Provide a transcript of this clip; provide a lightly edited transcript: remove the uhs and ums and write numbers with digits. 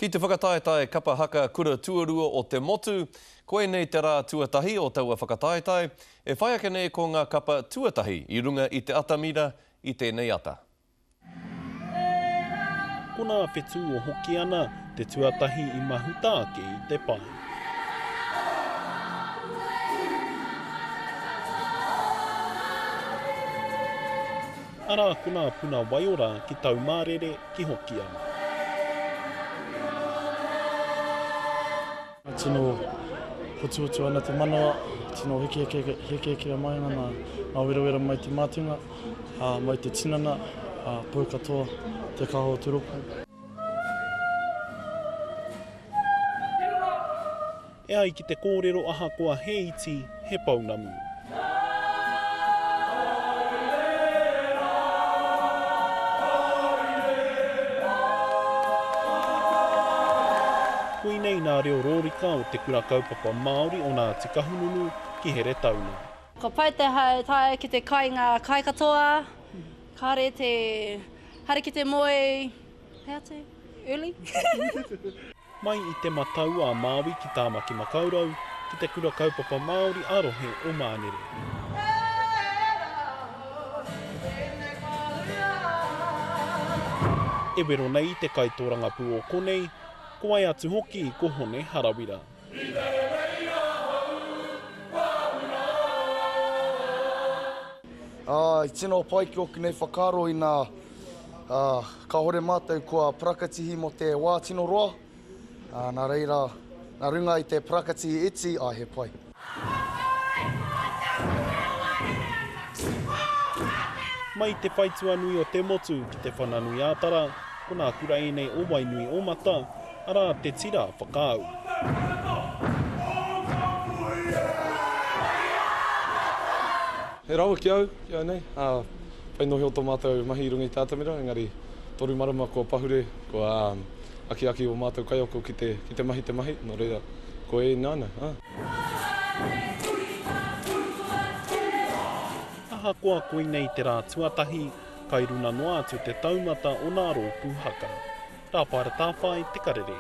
Ki te whakataetae kapa haka kura tuarua o te motu, koinei te rā tuatahi o taua whakataetae, e whai ake nei ko ngā kapa tuatahi i runga i te atamira i tēnei ata. Ko nā whetū o Hokiana te tuatahi i mahuta ake i te pae. Arā ko nā puna waiora ki Taumārere ki Hokianga. Tino hotuhotu ana te manawa, tino hekehekea mai ana ngā werawera mai te mātenga, mai te tinana, pau katoa te kaha o te ropu. E ai ki te kōrero ahakoa he iti, he pounamu. Koinei nā reo rōrika o Te Kura Kaupapa Māori o Ngāti Kahungunu ki Heretauna. Ka pai te haere tae ki te kai ngā kai katoa, kāre te haere ki te moe, he atu, early? Mai i Te Matau a Māui ki Tāmaki Makaurau, ki Te Kura Kaupapa Māori a Rohe o Mānere. E wero nei te kaitōrangapū o konei, ko wai atu hoki ko Hone Harawira. I tino pai ki ōku nei whakaaro ina Ā, kāhore mātou kua parakatihi mō te wā tino roa, ā, nā reira, nā runga i te parakatihi iti, āe, he pai. Mai te whaitua nui o te motu ki Te Whanganui-ā-Tara, ko nā kura ēnei o Wainui-o-Mata, arā, te tira whakaau. He rawa ki au, ki au nei, ā, whai nohio tō mātou mahi i runga i te atamira, engari toru marama kua pahure, kua akiaki ō mātou kaiako ki te, ki te mahi te mahi, nō reira, ko e ina ana, ā. Ahakoa koinei te rā tuatahi, kai runa noa atu te taumata o nā rōpū haka. Rāpaera Tāwhai, Te Karere.